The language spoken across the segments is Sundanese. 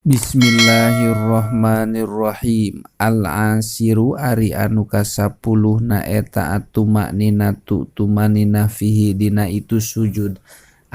Bismillahirrahmanirrahim. Al-asiru ari anu kasapuluh na eta atumakninatu tumanina fihi dina itu sujud.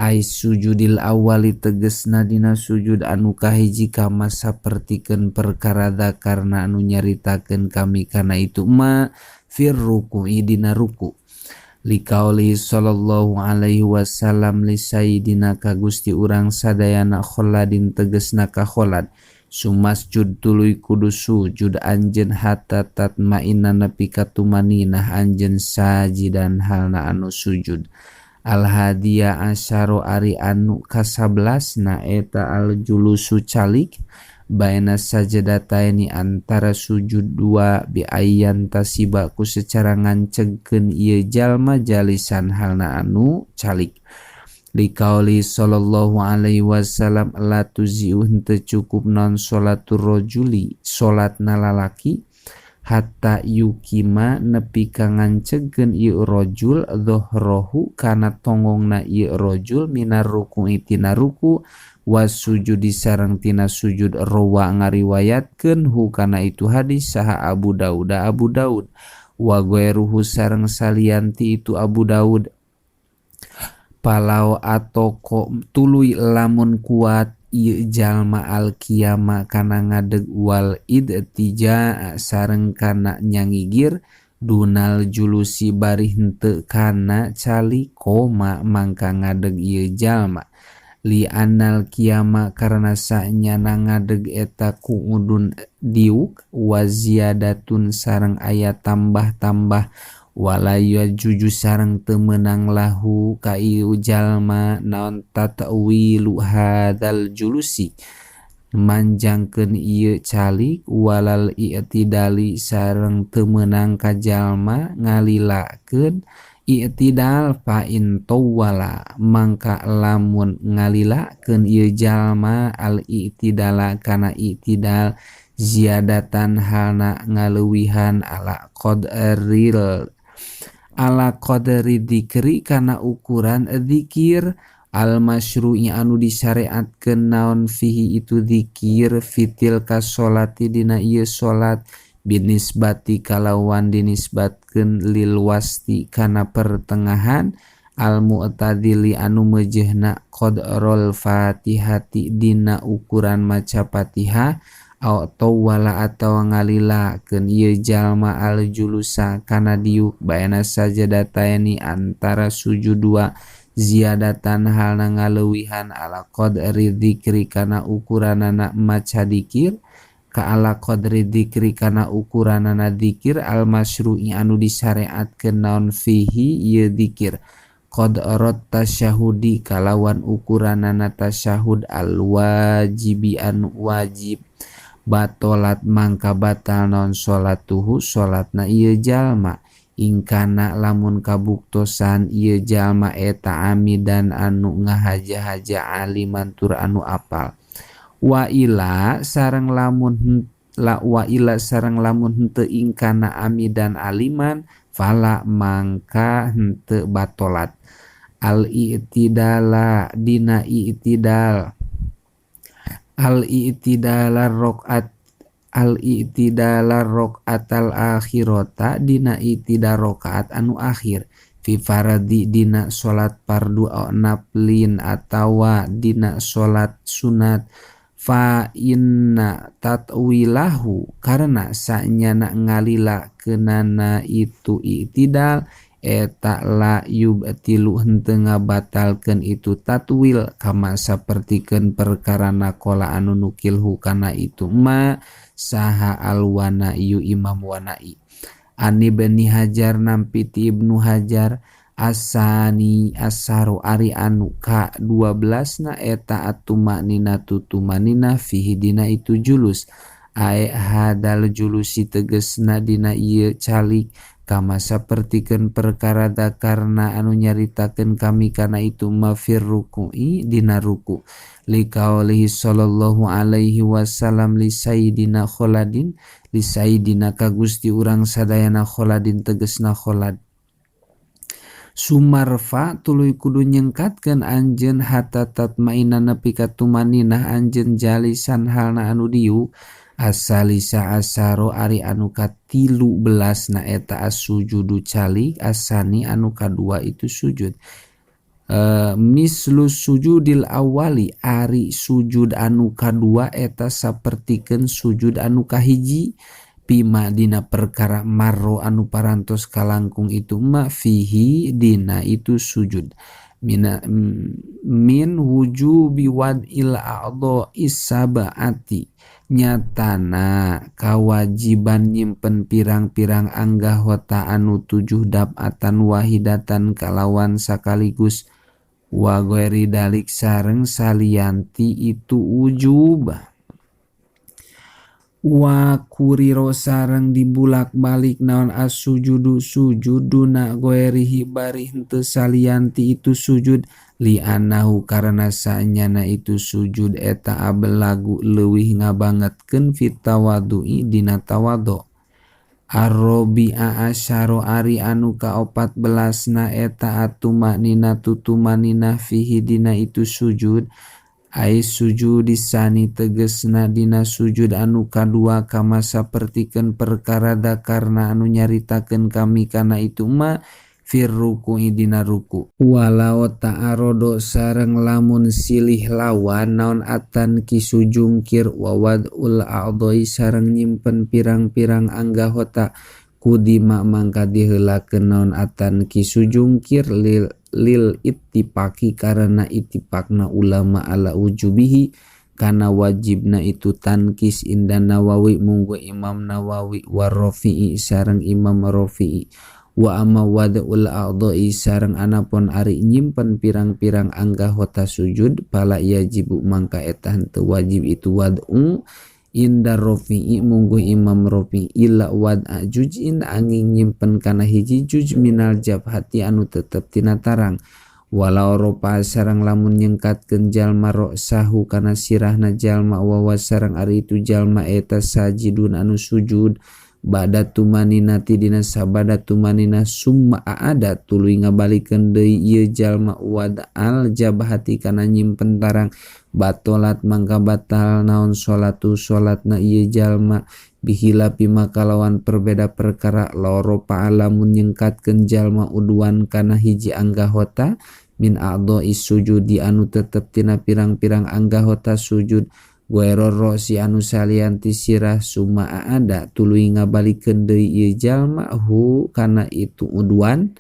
Ai sujudil awali tegesna dina sujud anu kahiji kama sapertikeun perkara dzakarna anu nyaritakeun kami kana itu ma fir ruku'i dina ruku. Liqauli sallallahu alaihi wasallam li sayyidina ka Gusti urang sadayana Kholladin tegesna ka Khollad. Sumasjud tuluy kudu sujud anjeun hatta tatmainna nepi ka tumaninah anjeun sajidan halna anu sujud. Al hadiya asyara ari anu ka-11 na eta al julusu calik baina sajdataini antara sujud dua bi ayyan tasiba ku secara ngancegkeun ieu jalma jalisan halna anu calik. Liqauli sallallahu alaihi wasallam la tuzi'u henteu cukup non salatur rajuli salatna lalaki hatta yukima nepi ka ngancegkeun ieu rajul dhahrahu kana tongongna ieu rajul minar ruku'i tina ruku wasujudi sareng tina sujud. Rawa ngariwayatkeun hu kana itu hadis saha Abu Daud Abu Daud wa ghairuhu sareng salianti itu Abu Daud. Palau atoko tuluy lamun kuat ieu jalma al qiyama kana ngadeg wal idtija sareng kana nyangigir dunal julusi bari henteu kana calik koma mangka ngadeg ieu jalma. Li annal qiyama karena sanyana ngadeg eta kuudun diuk wa ziyadatun sareng aya tambah-tambah wala yajuzu sareng teu meunang lahu ka ieu jalma naon tatwilu hadzal julusi manjangkeun ieu calik walal i'tidali sareng teu meunang ka jalma ngalilakeun i'tidal. Fa in tawwala mangka lamun ngalilakeun ieu jalma al i'tidala kana i'tidal ziyadatan halna ngaleuwihan ala qadri dzikri kana ukuran dzikir al masyru'i anu disyariatkeun naon fihi itu dzikir fitil kasolati dina ieu salat binisbati kalawan dinisbatkeun lil wasti kana pertengahan al mu'tadili anu meujeuhna qadrul fatihati dina ukuran maca Fatihah aw tawwala atawa ngalilakeun ieu jalma al julusa kana diuk baina sajadataini antara sujud dua ziyadatan halna ngaleuwihan ala qadri dzikri kana ukuranana maca dikir ka ala qadri dzikri kana ukuranana dzikir al masyru'i anu disyariatkeun naon fihi ieu dzikir qadrat tasyahudi kalawan ukuranana tasyahud al wajibi anu wajib. Batolat mangka batal naon salatuhu salatna ieu jalma ingkana lamun kabuktosan ieu jalma eta amidan anu ngahaja-haja aliman tur anu apal. Wa ila sareng lamun la wa ila sareng lamun henteu ingkana amidan aliman fala mangka henteu batolat. Al i'tidala dina i'tidal al i'tidala rakaat al i'tidala rakaatal akhirata dina i'tidal rakaat anu akhir fi faradi dina salat fardu aw naflin atawa dina salat sunat. Fa inna tatwilahu karena sanyana ngalila kenana itu i'tidal eta la yubtilu henteu ngabatalkeun itu tatwil kama sapertikeun perkara naqala anu nukilhu kana itu ma saha alwanai Imam Wanai. Ani Ibni Hajar nampi ti Ibnu Hajar asani asaru ari anu ka 12 na eta atumaknina tutumanina fihi dina itu julus ae hadal julusi tegesna dina ieu calik kama sapertikeun perkara dakarna anu nyaritakeun kami kana itu ma fir ruku'i dina ruku. Liqaulihi sallallahu alaihi wasallam li sayyidina Kholladin li sayyidina ka Gusti urang sadayana Kholladin tegesna Khollad. Sumarfa tuluy kudu nyengkatkeun anjeun hatta tatmaina nepi ka tumaninah anjeun jalisan halna anu diuk asalisa asaro ari anu ka-13 na eta as-sujudu calik asani anu kadua itu sujud. Mislu sujudil awali ari sujud anu kadua eta sapertikeun sujud anu kahiji pima dina perkara marro anu parantos kalangkung itu ma fihi dina itu sujud mina min wujubi wad'il a'dha'i sab'ati nyatana kawajiban nyimpen pirang-pirang anggahota anu 7 dab'atan wahidatan kalawan sakaligus wa ghairi dalik sareng salianti itu wujub wa kuriro sareng dibulak-balik naon as-sujudu sujud duna ghairihi bari henteu salianti itu sujud li annahu karena sanyana itu sujud eta ablagu leuwih ngabangetkeun fit tawadhu'i dina tawadhu. Arrobi'a asyara ari anu ka-14 na eta atumanina tutumanina fihi dina itu sujud ai sujudisani tegesna dina sujud anu kadua kama sapertikeun perkara dakarna anu nyaritakeun kami kana itu ma fir ruku'i dina ruku walau ta'arodo sareng lamun silih lawan naon atan kisujungkir wa wad'ul a'dhoi sareng nyimpen pirang-pirang anggahota kudima mangka diheulakeun naon atan kisujungkir lil ittifaqi karena ittifaqna ulama ala wujubihi kana wajibna itu tankis inda Nawawi munggu Imam Nawawi wa Rafi'i sareng Imam Rafi'i wa amma wad'ul a'dha'i sareng anapun ari nyimpen pirang-pirang anggahota sujud pala yajibu mangka eta henteu wajib itu wad'u inda Rafi'i munggu Imam Rafi'i illa wad'a juz'in angin nyimpen kana hiji juz minal jabhati anu tetep tina tarang walau ropa sareng lamun nyengkatkeun jalma ra'sahu kana sirahna jalma wa sareng ari itu jalma eta sajidun anu sujud ba'da tumaninati dina sabada tumanina summa aada tuluy ngabalikeun deui ieu jalma wad'al jabhati kana nyimpen tarang batolat mangka batal naon salatu salatna ieu jalma bihilapi maka lawan perbeda perkara loro pa'alamun nyengkatkeun jalma udwan kana hiji anggahota min a'dha'i sujudi anu tetep tina pirang-pirang anggahota sujud ghairor rosi anu salianti sirah summa aada tuluy ngabalikeun deui ieu jalma hu kana itu udwan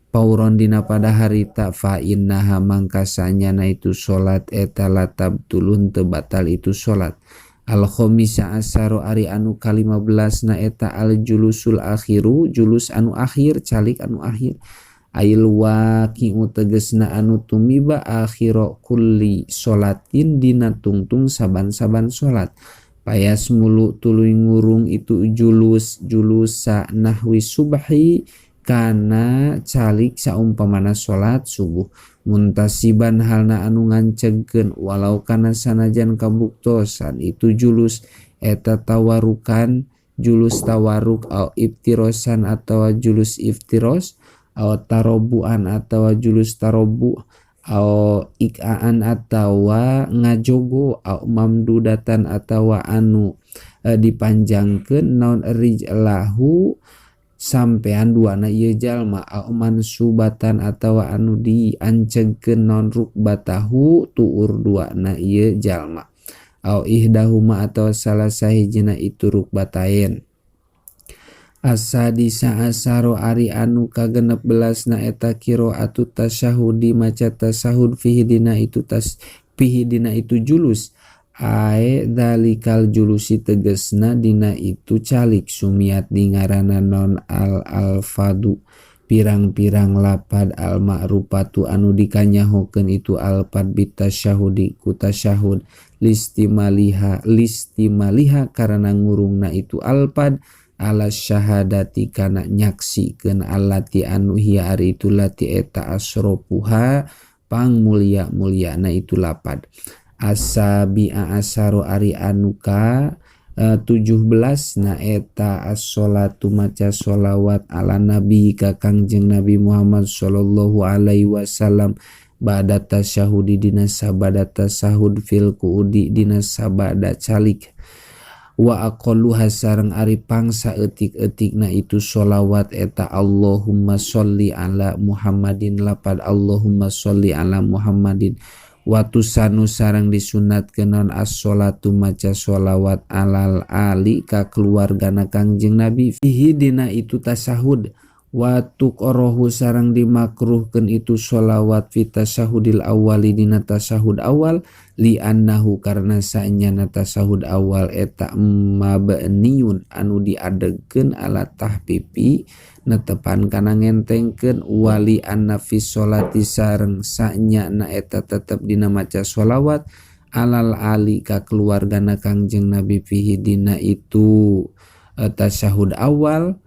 pauron dina pada harita fa innaha mangka sanyana itu salat eta latab tulun teu batal itu salat. Al khamisa asyara ari anu ka-15 na eta al julusul akhiru julus anu akhir calik anu akhir ail waqi'u tegesna anu tumiba akhira kulli sholatin dina tungtung saban-saban salat payas mulu tuluy ngurung itu julus julusa nahwi subhi kana calik saumpamana salat subuh muntasiban halna anu ngancegkeun walau kana sanajan kabuktosan itu julus eta tawarukan julus tawaruk au iftirosan atawa julus iftiros au tarobuan atawa julus tarobu au ikaan atawa ngajogo au mamdudatan atawa anu dipanjangkeun naon rijlahu sampean duana ieu jalma au mansubatan atawa anu diancegkeun naon rukbatahu tuur duana ieu jalma au ihdahuma atawa salah sahijina itu rukbatain. Asadisa asaro ari anu ka-16 na eta qiraatu tasyahudi maca tasyahud fihi dina itu tas fihi dina itu julus ae dalikal julusi tegesna dina itu calik sumiat dingarana non al alfadu pirang-pirang lapad al ma'rufatu anu dikanyahokeun itu alfad bitasyahudi ku tasyahud listimaliha listimaliha karena ngurungna itu alfad ala syahadati kana nyaksikeun allati anu hiya ari itu lati eta asrofuha pangmulia-muliana itu lapad asabi'a asaro ari anu ka 17 na eta as-sholatu maca sholawat ala nabi ka Kangjeng Nabi Muhammad sallallahu alaihi wasallam ba'da tasyahudi dina sabada tasyahud fil qu'udi dina sabada calik wa aqalluha sareng ari pangsa eutik-eutikna itu sholawat eta Allahumma sholli ala Muhammadin lapad Allahumma sholli ala Muhammadin watu sanu sareng disunatkeun naon as-sholatu maca sholawat alal ali ka keluargana Kangjeng Nabi fihi dina itu tasyahud wa tuqrahu sareng dimakruhkeun itu sholawat fi tasyahudil awali dina tasyahud awal li annahu karena saenyana tasyahud awal eta mabniun anu diadegkeun ala tahpipi netepan kana ngentengkeun wali anna fi sholati sareng saenyana eta tetep dina maca sholawat alal ali ka keluargana Kangjeng Nabi fihi dina itu tasyahud awal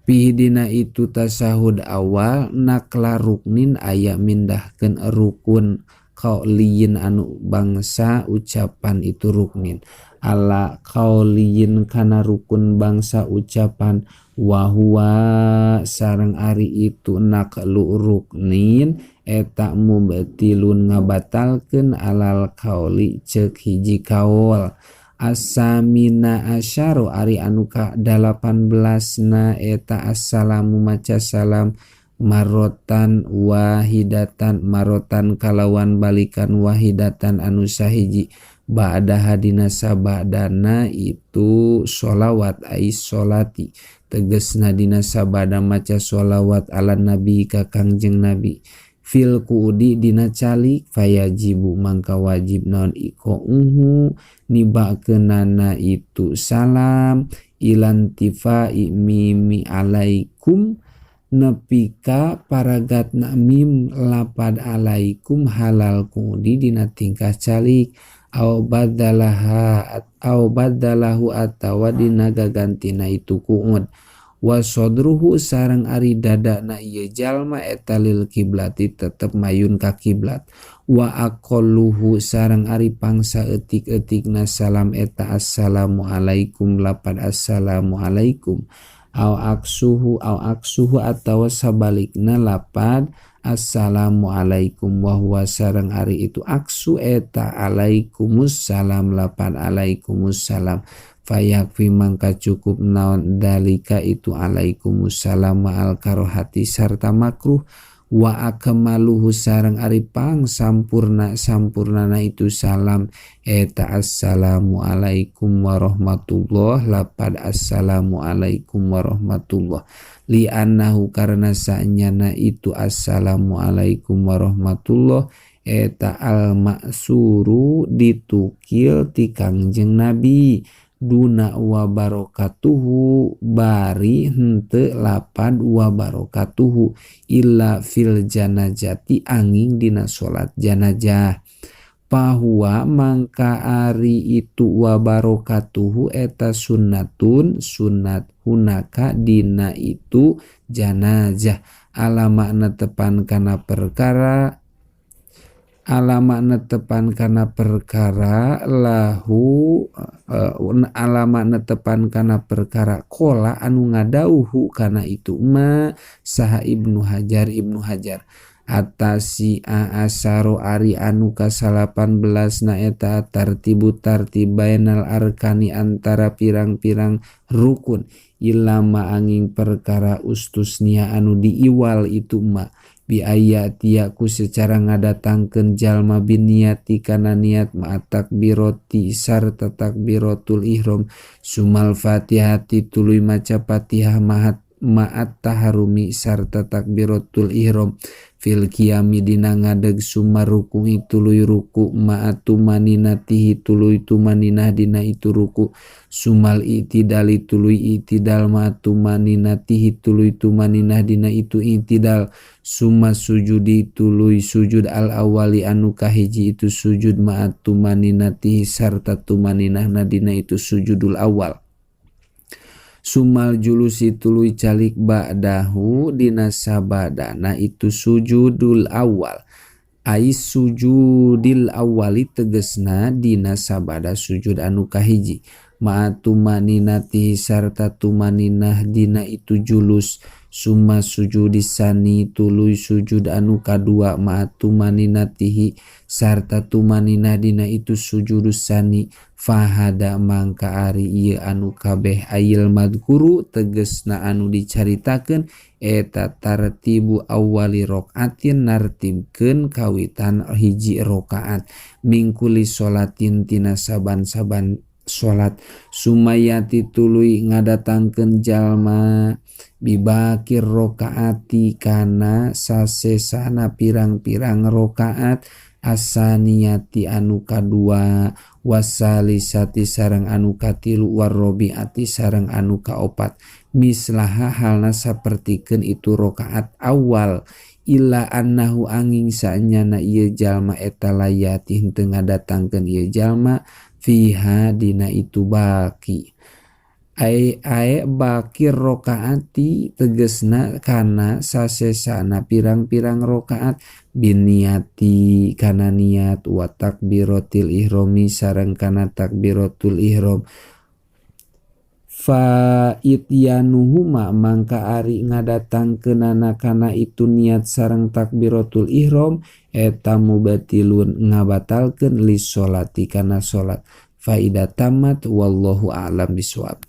fihi dina itu tasyahud awal nakla ruknin aya mindahkeun rukun qauliyin anu bangsa ucapan itu ruknin ala qauliyin kana rukun bangsa ucapan wa huwa sareng ari itu naqlu ruknin eta mubtilun ngabatalkeun alal qauli ceuk hiji kaul asamina asyaru ari anu ka 18 na eta assalamu maca salam marotan wahidatan marotan kalawan balikan wahidatan anu sahiji ba'da hadina sabadana itu sholawat ai sholati tegesna dina sabada maca sholawat ala nabi ka Kangjeng Nabi fil qu'udi dina calik fayajibu mangka wajib naon iqauhu nibakeunana itu salam ilantifai mimi alaikum nepi ka paragatna mim lapad alaikum halal qu'udi dina tingkah calik au badalaha au badalahu atawa dina gagantina itu qu'ud wa sodruhu sareng ari dadana ieu jalma eta lil kiblati tetep mayun ka kiblat wa aqalluhu sareng ari pangsa eutik-eutikna salam eta assalamualaikum lapad assalamualaikum au aksuhu atawa sabalikna lapad assalamualaikum wa huwa sareng ari itu aksu eta alaikumussalam lapad alaikumussalam fayakfi mangka cukup naon dalika itu alaikumussalam ma'al karohati sarta makruh wa akmaluhu sareng ari pang sampurna sampurnana itu salam eta assalamualaikum warahmatullah lapad assalamualaikum warahmatullah li annahu karena saenyana itu assalamualaikum warahmatullah eta al maksuru ditukil ti Kangjeng Nabi duna wa barokatuhu bari henteu lapad wa barokatuhu illa fil janazati angin dina salat janazah pahuwa mangka ari itu wa barokatuhu eta sunnatun sunnat hunaka dina itu janazah ala makna tepan kana perkara ala makna tepan kana perkara lahu ala makna tepan kana perkara kola anu ngadauhu kana itu ma saha Ibnu Hajar Ibnu Hajar atasi asaro ari anu ka-18 na eta tartibu tartib bainal arkani antara pirang-pirang rukun ilama angin perkara ustusnia anu diiwal itu ma bi ayati ku secara ngadatangkeun jalma biniati kana niat ma takbiroti sarta takbiratul ihram sumal fatihati tuluy maca Fatihah ma'at taharumi sarta takbiratul ihram fil qiyami dina ngadeg summa ruku'i tuluy ruku ma'at tumaninatihi tuluy tumaninah dina itu ruku sumal i'tidali tuluy i'tidal ma'at tumaninatihi tuluy tumaninah dina itu i'tidal summa sujudi tuluy sujud al awali anu kahiji itu sujud ma'at tumaninatihi sarta tumaninahna dina itu sujudul awal sumal julusi tuluy calik ba'dahu dina sabadana itu sujudul awal. Ais sujudil awwali tegesna dina sabada sujud anu kahiji ma'a tumaninatihi sarta tumaninah dina itu julus summa sujudi sani tuluy sujud anu kadua ma'a tumaninatihi sarta tumaninah dina itu sujudus sani fahada mangka ari ieu anu kabeh ayil madkuru tegesna anu dicaritakeun eta tartibu awwali rokaatin nartibkeun kawitan hiji rokaat mingkuli sholatin tina saban-saban salat sumayati tuluy ngadatangkeun jalma bibakir rokaati kana sasesana pirang-pirang rokaat asaniyati anu kadua wasalisati sareng anu katilu warrobiati sareng anu kaopat mislaha halna sapertikeun itu rokaat awal illa annahu angin saenyana ieu jalma eta layati henteu ngadatangkeun ieu jalma fiha dina itu baki ae ae bakir rokaati tegesna kana sasesana pirang-pirang rokaat biniati kana niat wa takbiratil ihromi sareng kana takbiratul ihram fa ityanuhuma mangka ari ngadatangkeunana kana itu niat sareng takbiratul ihram eta mubatilun ngabatalkeun li sholati kana salat faida tamat wallahu a'lam bisawab.